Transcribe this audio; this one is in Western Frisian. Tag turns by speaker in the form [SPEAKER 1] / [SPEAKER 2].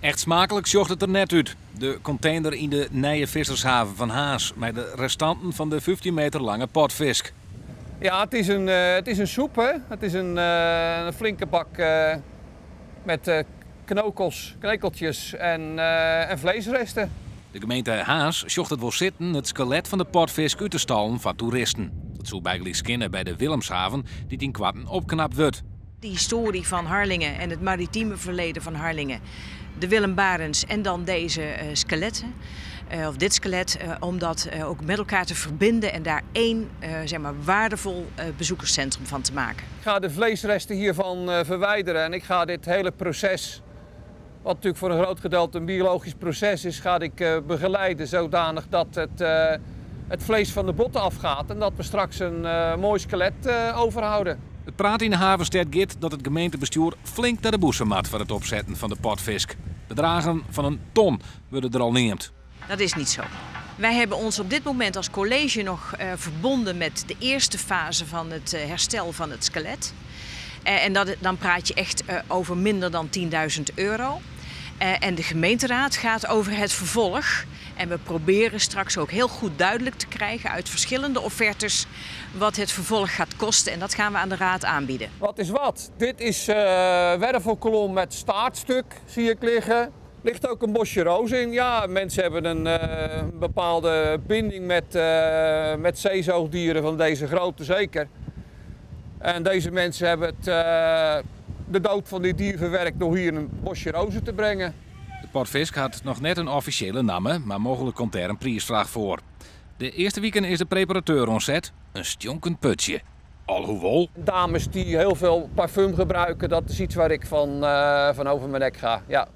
[SPEAKER 1] Echt smaaklik sjocht it der net út. De kontener yn de nije vissershaven fan Harns mei de restanten fan de 15 meter lange potfisk.
[SPEAKER 2] Ja, het is een soep, hè. Het is een flinke bak met knokels, knekeltjes en vleesresten.
[SPEAKER 1] De gemeente Harns sjocht it wol sitten it skelet fan de potfisk út te stallen foar toeristen. Dat soe bygelyks kinne by de Willemshaven, dy't ynkoarten opknapt wurdt.
[SPEAKER 3] De historie van Harlingen en het maritieme verleden van Harlingen. De Willem Barents en dan deze skeletten, of dit skelet, om dat ook met elkaar te verbinden en daar één, zeg maar, waardevol bezoekerscentrum van te maken.
[SPEAKER 2] Ik ga de vleesresten hiervan verwijderen en ik ga dit hele proces, wat natuurlijk voor een groot gedeelte een biologisch proces is, ga ik begeleiden zodanig dat het vlees van de botten afgaat en dat we straks een mooi skelet overhouden.
[SPEAKER 1] It praat yn de havenstêd giet dat it gemeentebestjoer flink nei de bûse moat foar it opsetten fan de potfisk. Bedraggen fan in ton wurde der al neamd.
[SPEAKER 3] Dat is niet zo. Wij hebben ons op dit moment als college nog verbonden met de eerste fase van het herstel van het skelet. En dan praat je echt over minder dan €10.000. En de gemeenteraad gaat over het vervolg. En we proberen straks ook heel goed duidelijk te krijgen uit verschillende offertes wat het vervolg gaat kosten. En dat gaan we aan de raad aanbieden.
[SPEAKER 2] Wat is wat? Dit is wervelkolom met staartstuk, zie ik liggen. Ligt ook een bosje roos in. Ja, mensen hebben een bepaalde binding met zeezoogdieren van deze grootte zeker. En deze mensen hebben de dood van dit dier verwerkt door hier een bosje rozen te brengen.
[SPEAKER 1] De potfisk hat noch net in offisjele namme, mar mooglik komt dêr in priisfraach foar. De earste wiken is de preparateur oan set, in stjonkend putsje. Alhoewol.
[SPEAKER 2] Dames die heel veel parfum gebruiken, dat is iets waar ik van over mijn nek ga. Ja.